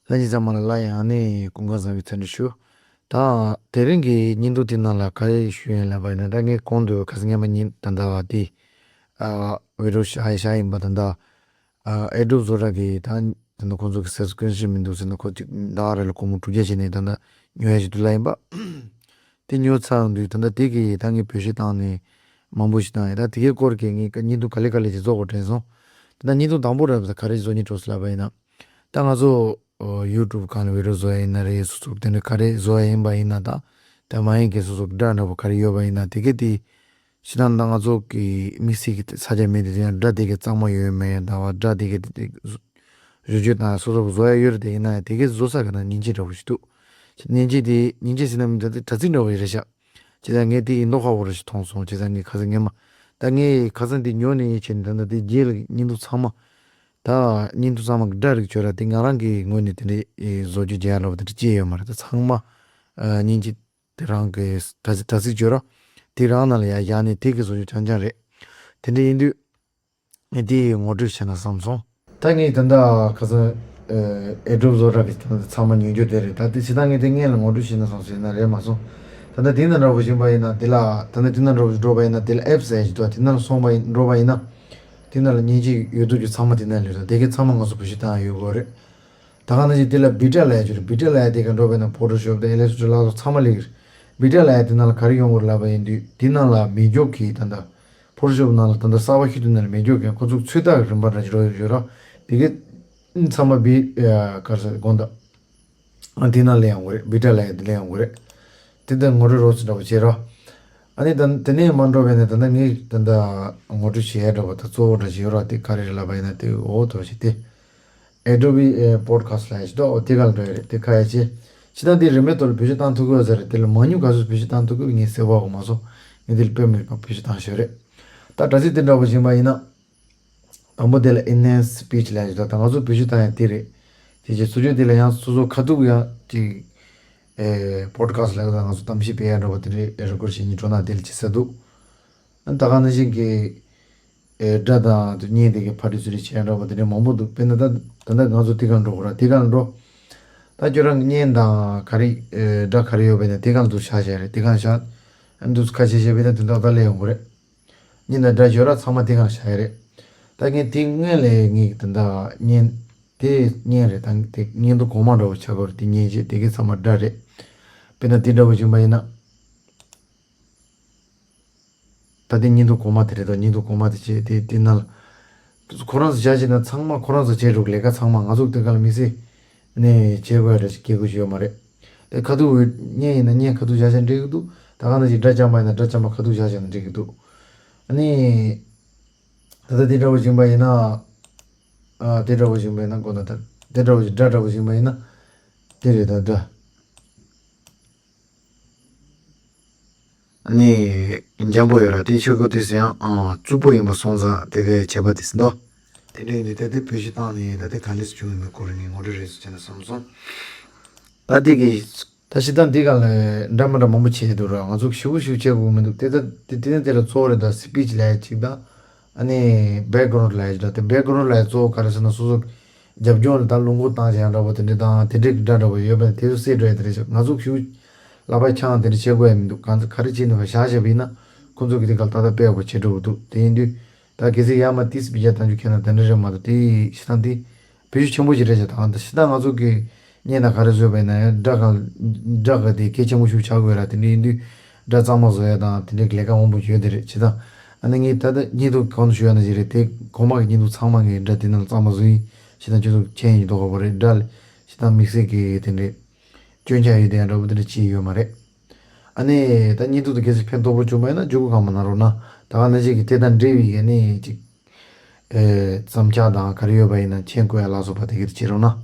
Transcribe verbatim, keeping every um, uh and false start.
ལྷན་རྒྱས་ཚང་མ་ལ་སླར་ཡང་ནས་སྐུ་ཁམས་བཟང་བའི་འཚམས་འདྲི་ཞུ། ད་དེ་རིང་གི་བརྙན་ཐུང་དེ་ནང་ལ་ག་རེ་ཞུ་ཡིན་ལབ་པ་ཡིན་ན། ད་ངས་གོང་དུ་ཁ་སང་སྔས་མ་ཉིན་ད་ལྟ་བ་དེ་ཨ་བི་ཌི་ཡོ་བྱས་བཞག་ཡིན་པ། ད་ལྟ་ཨ་ཨེ་ཌོབ་བཟོ་གྲྭ་གི་ད་ད་ལྟ་ཁོང་ཚོ་གི་སབ་སི་ཀི་རིབ་ཤན་མི་འདུག་ཟེར་ན། ཁོ་ཅིག་ཟླ་རེ་ལ་སྒོར་མོ་དྲུག་བརྒྱ་བྱས་ནས་ད་ལྟ་ཉོ་ཡ་ཞིག་འདུག་ལབ་ཡིན་པ། དེ་ཉོ་ཚར་དུས་ད་ལྟ་དེ་གི་ད་ངས་བེད་སྤྱོད་བཏང་ནས་མང་པོ་ཞིག་བཏང་ཡོད། ད་དེ་གའི་སྐོར་གྱི་ངས་བརྙན་ཐུང་ག་ལེ་ག་ལེ་ཞིག་བཟོ་དགོས་དྲན་སོང་། ད་ལྟ་བརྙན་ཐུང་དང་པོ་ར་ད་ག་རེ་བཟོ་སྙིང་བྲོ་སོང་ལབ་པ་ཡིན་ན། ད་ང་ཚོ་ཡུ་ཊུབ་སྒང་ལ་བི་ཌི་ཡོ་བཟོ་ཡ་ཡིན་ན་རེད། སོ་སོ་དེ་འདྲ་ག་རེ་བཟོ་ཡ་ཡིན་པ་ཡིན་ན། ད་ད་མ་ཡིན་གྱི་སོ་སོ་སྒྲ་འདྲ་པོ་ག་རེ་ཡོད་པ་ཡིན་ན་དེ་གའི་དེ་ཕྱི་ནང་ད་ང་ཚོ་གི་དམིགས་བསལ་གྱི་ས་ཆ་མེད་དེ། དེ་ཡང་སྒྲ་དེ་གའི་གཙང་མ་ཡོད་མེད། ད་བ་སྒྲ་དེ་གའི་དེ་བཟོ་བཅོས་དང་སོ་སོ་བཟོ་ཡ་ཡོད་རེད། དེ་ཡིན་ན་ཡང་དེ་གའི་བཟོ་ས་ག་ན་མཉེན་ཆས་འདྲ་པོ་ཞིག་འདུག་མཉེན་ཆས་དེ་མཉེན་ཆས་ཟེར་ན་མི་འདུག་དྲ་ཚིགས་འདྲ་པོ་ཞིག་རེད་ཤག་བྱས་ཙང་ངས་དེ་ཡིན་མདོག་ཁ་པོ་ར་ཞིག་མཐོང་སོང་། བྱས་ཙང་ངས་ཁ་སང་སྔས་མ་ད་ངས་ཁ་སང་དེ་ཉོ་ནས་བྱས་ནས་ད་ལྟ་དེ་རྗེས་ལ་བརྙན་ཐུང་ཚང་མ་ད་བརྙན་ཐུང་ཚང་མ་གི་སྒྲ་རིག་བྱོས་ར། དེ་ང་རང་གི་ངོས་ནས་དེ་འདྲའི་བཟོ་བཅོས་བྱེད་ཡ་འདྲ་པོ་དེ་འདྲ་ཅི་ཡོད་མ་རེད། ད་ཚང་མ་མཉེན་ཆས་དེ་རང་གི་དྲ་དྲ་ཚིགས་བརྗོད་རོགས། དེ་རང་ནང་ལ་ཡར་བཞག་ནས་དེ་གི་བཟོ་བཅོས་རྐྱང་རྐྱང་རེད། དེ་འདྲ་ཡིན་དུས་དེ་ངོ་སྤྲོད་བྱས་ན་བསམ་སོང་། ད་ངས་ད་ལྟ་ཁ་སང་ཨེ་ཌོབ་བཟོ་གྲྭ་གི་ད་ལྟ་ཚང་མ་ཉོ་རྒྱུ་དེ་རེད། ད་དེ་ཕྱི་ད་ངས་དེ་སྔོན་ལ་ངོ་སྤྲོད་བྱས་ན་བསམ་སོང་ཡིན་ན་རེད་མ་སོང་། ད་ལྟ་དེ་ན་འདྲ་པོ་བྱིན་པ་ཡིན་ན་དེ་ལ་ད་ལྟ་དེ་ན་འདྲ་པོ་འགྲོ་བ་ཡིན་ན་དེ་ལ་ཨེབ་ཟེར་ཞིག་འདུག་དེ་ན་ལ་སོང་བ་ཡིན་འགྲོ་བ་ཡིན་ན་དེ་ན་ལ་མཉེན་ཆས་ཡོད་དུས་ཀྱི་ཚང་མ་དེ་ན་ལ་ཡོད། ད་དེ་གའི་ཚང་མ་ང་ཚོ་བེད་སྤྱོད་བཏང་ཡ་ཡོད་དགོས་རེད། ད་ག་ནང་བཞིན་དེ་ལ་བི་ཊ་ལབ་ཡ་ཅིག་རེད། བི་ཊ་ལབ་ཡ་དེ་ག་འགྲོ་བས་ན་ཕོ་ཊོ་ཤོབ་དང་ཨི་ལས་སི་ཊི་རེ་ཊར་ལ་སོགས་ཚང་མ་སླེབས་ཀྱི་རེད། བི་ཊ་ལབ་ཡ་དེ་ནང་ལ་ག་རེ་ཡོང་དགོས་རེད་ལབ་པ་ཡིན་དུས་དེ་ནང་ལ་མེ་སྒྱོགས་ཀྱི་ད་ལྟ་ཕོ་ཊོ་ཤོབ་ནང་ལ་ད་ལྟ་གསར་པ་ཤོད་དུས་ནང་ལ་མེ་སྒྱོགས་ཀྱི་ཁོ་ཚོ་ཚོད་ལྟ་གི་རིམ་པ་འདྲ་ཅིག་འགྲོ་ཡོད་རེད་ར། དེ་གའི་ཚང་མ་བི་ཨ་ག་རེ་ཟེར་དགོངས་དག་ཨ་དེ་ནང་སླེབས་ཡོང་གི་རེད། བི་ཊ་ལབ་ཡ་དེ་སླེབས་ཡོང་གི་རེད། དེ་ལྟར་ངོ་སྤྲོད་རོབ་ཙམ་འདྲ་པོ་བྱེད་རོགས། ཨ་ནི་ད་དེ་ནས་མ་འགྲོ་བས་ན་ད་ལྟ་ངས་ད་ལྟ་ངོ་སྤྲོད་བྱེད་ཡ་འདྲ་པོ་ད་གཙོ་བོ་འདྲ་བྱེད་རོགས། དེ་ག་རེ་རེད་ལབ་པ་ཡིན་ན་དེ་འོ་ཐོག་བྱེད་དེ། Adobe ཨེ་Podcast ལབ་ཡ་ཞིག་འདུག་འོ་དེ་ག་ལ་འགྲོ་ཡ་རེད། དེ་ཁ་ཡ་ཆེ། ཕྱི་ནང་དེ་རིན་མེད་ཐོག་ལ་བེད་སྤྱོད་བཏང་ཐུབ་ཀྱི་ཡོད་ས་རེད། དེ་ལ་མང་ཉུང་ག་ཚོད་བེད་སྤྱོད་བཏང་ཐུབ་ཀྱི་ཡོད་ངས་གསལ་པོ་གོ་མ་སོང་། ངས་དེ་ལ་དཔེ་མེད་པ་བེད་སྤྱོད་བཏང་ཞོར་རེད། ད་དྲ་ཚིགས་དེ་འདྲ་པོ་བྱིན་པ་ཡིན་ན། དང་པོ་དེ་ལ་Enhance Speech ལབ་ཡ་ཞིག་འདུག་ད་ང་ཚོ་བེད་སྤྱོད་བཏང་ཡ་དེ་རེད། དེ་རྗེས་སོ་བཅོས་དེ་ལ་ཡང་སོ་སོ་ཁ་ཐུག་ཡང་ཅིག་ཨེ་Podcast ལབ་ཡ་ད་ང་ཚོ་གཏམ་བཤད་སྤེལ་ཡ་འདྲ་པོ་དེ་འདྲའི་རེ་ཀོཌ་བྱེད་སྙིང་བྲོ་ན་དེ་ལ་ཅིག་ཟེར་འདུག་ཨ་ད་ག་ནང་བཞིན་གྱི་ཨེ་སྒྲ་དང་དུ་བརྙན་དེ་གའི་ཕར་འགྲོ་ཚུར་འགྲོ་བྱས་འདྲ་པོ་དེ་འདྲའི་མང་པོ་འདུག་དཔེར་ན་ད་ད་ལྟ་ང་ཚོ་དེ་གར་འགྲོ་དགོས་ར། དེ་གར་འགྲོ། ད་ཁྱོད་རང་གི་བརྙན་དང་ག་རེ་ཨེ་སྒྲ་ག་རེ་ཡོད་པ་ཡིན་ན་དེ་གར་འདུག་བཞག་བཞག་རེད། དེ་གར་བཞག་ཨ་འདུག་ཁ་ཕྱེ་བྱས་པ་ཡིན་ན་དེ་འདྲ་ད་སླེབས་ཡོང་གི་རེད། བརྙན་དང་སྒྲ་ཡོད་ར་ཚང་མ་དེ་གར་བཞག་ཡ་རེད། ད་ངས་དེ་སྔོན་ལས་ངས་ད་ལྟ་བརྙན་དེ་བརྙན་རེད། ད་དེ་བརྙན་ཐུང་གོང་མ་འདྲ་པོ་ཆགས་ཀྱི་རེད། དེ་བརྙན་བྱས་དེ་གའི་ཚང་མ་སྒྲ་རེད། དཔེར་ན་དེ་འདྲ་པོ་བྱུང་པ་ཡིན་ན། ད་ལྟའི་བརྙན་ཐུང་གོང་མ་དེ་རེད་དོ། བརྙན་ཐུང་གོང་མ་དེ་བྱས་དེ་དེ་ནང་ལ། ཁོ་རང་ཚོ་བྱ་བྱེད་ན་ཚང་མ་ཁོ་རང་ཚོ་བྱས་འགྲོ་གི། ལས་ཀ་ཚང་མ་ང་ཚོ་དེ་ག་ལ་དམིགས་བསལ་ནས་བྱེད་དགོས་ཡ་འདྲ་ཞིག་སྐད་ཁུར་ཞིག་ཡོད་མ་རེད། དེ་ཁ་ཐུག་བརྙན་ཡིན་ན་བརྙན་ཁ་ཐུག་བྱ་བྱེད་འགྲིག་གི་འདུག་ད་ག་ནང་བཞིན་སྒྲ་རྐྱང་པ་ཡིན་ན་སྒྲ་རྐྱང་པ་ཁ་ཐུག་བྱ་བྱེད་ན་འགྲིག་གི་འདུག་ཨ་ནི། ད་ལྟ་དེ་འདྲ་པོ་བྱུང་པ་ཡིན་ན། ཨ་དེ་འདྲ་པོ་བྱུང་པ་ཡིན་ན་དགོངས་དག་དེ་འདྲ་པོ་ཞིག་སྒྲ་འདྲ་པོ་བྱུང་པ་ཡིན་ན། དེ་རེད་ད་སྒྲ། ནི་འཇམ་པོ་ཡོད་ར། དེ་ཆོས་སྐུ་དུས་སུ་ཡང་ཨང་རྩུབ་པོ་ཡིན་པ་སོང་ཙང་དེ་གའི་བྱས་པ་དེ་ཟིན་ཏོ། དེ་འདྲ་ཡིན་དུས་ད་ལྟའི་བེད་སྤྱོད་བཏང་ནས་ད་ལྟའི་ག་ལེར་བྱུང་ཡོད་མེད་སྐོར་ངས་ངོ་སྤྲོད་རེ་ཞིག་བྱས་ན་བསམ་སོང་། ད་དེ་གི་ད་ཕྱི་ད་འདི་ག་ལ་འདྲ་མི་འདྲ་མང་པོ་བྱས་འདུག་ར། ང་ཚོ་ཞིབ་པོ་ཞིབ་བྱེད་དགོས་མི་འདུག་དེ་ད་དེ་དེ་ནས་དེ་ལ་གཙོ་བོ་རེད། ད་སི་པིཆ་ལབ་ཡ་གཅིག་དང་། ཨ་ནི་བེག་གྷ་རོན་ཌ་ལབ་ཡ་གཅིག་དང་། དེ་བེག་གྷ་རོན་ཌ་ལབ་ཡ་གཙོ་བོ་ག་རེ་ཟེར་ན་སོ་སོ། རྒྱབ་ལྗོངས་ལ་ད་རླུང་འཁོར་བཏང་བྱས་ཡང་འདྲ་པོ་དེ་འདྲ་དང་དེ་འདྲའི་སྒྲ་འདྲ་པོ་ཡོད་པས་དེ་ཚོ་སེལ་འགྲོ་ཡ་དེ་རེད་ཤག་ང་ཚོ་ཞིག་ལག་པ་འཆང་དེ་འདྲ་བྱེད་དགོས་ཡ་མི་འདུག་གང་ཚོད་ག་རེ་བྱས་ནས་བ་བཞག་བཞག་པ་ཡིན་ན་ཁོང་ཚོ་གི་དེ་ག་ལ་ཏག་ཏག་སྤེལ་དགོས་བྱེད་འགྲོ་གི་འདུག་དེ་ཡིན་དུས་ད་གལ་སྲིད་ཡར་མར་ཏིས་སྤི་རྒྱ་བཏང་རྒྱུ་ཁྱེད་རང་དེ་འདྲ་རེད་མ་གཏོགས་དེ་ཤི་ཐང་དེ་བེད་སྤྱོད་ཆེན་པོ་ཞིག་རེད་ཤག་ད་ང་ད་ཤི་ཐང་ང་ཚོ་གི་བརྙན་དང་ག་རེ་བཟོས་པ་ཡིན་ན་ཡང་སྒྲ་གང་སྒྲ་ག་དེ་གལ་ཆེན་པོ་ཞིག་ཆགས་དགོས་ར། དེ་འདྲ་ཡིན་དུས་སྒྲ་གཙང་མ་བཟོ་ཡ་དང་དེ་འདྲའི་ལས་ཀ་མང་པོ་ཡོད་དེ་རེད། ཤི་ཐང་ཨ་ནི་ངས་ད་ལྟ་བརྙན་ཐུང་གང་དུ་ཞུ་ཡ་ན་ཞིག་རེད། དེ་གོང་མ་གི་བརྙན་ཐུང་ཚང་མ་ངས་སྒྲ་དེ་ནང་གཙང་མ་བཟོས་ཡིན། ཤི་ཐང་ཁྱོད་ཚོ་མཁྱེན་ཡིན་དོ་ག་པོ་རེད། སྒྲ་ལ་ཤི་ཐང་དམིགས་བསལ་གི་དེ་འདྲའི་སྐྱོན་ཆ་ཡོད་དེ་ཡང་འདྲ་པོ་དེ་འདྲ་ཅི་ཡོད་མ་རེད། ཨ་ནི་ད་བརྙན་ཐུང་དེ་གལ་སྲིད་ཕན་ཐོགས་པོ་བྱུང་བ་ཡིན་ན་འཇུག་སྒོ་གང་མ་གནང་རོགས་གནང་། ད་ག་ནང་བཞིན་གྱི་དེ་དང་འབྲེལ་བའི་ཨ་ནི་ཅིག་ཨེ་བརྩམས་ཆོས་དང་ག་རེ་ཡོད་པ་ཡིན་ན་མཁྱེན་དགོས་ཡ་ལ་སོགས་པ་དེ་ག་དེ་བྱེད་རོགས་གནང་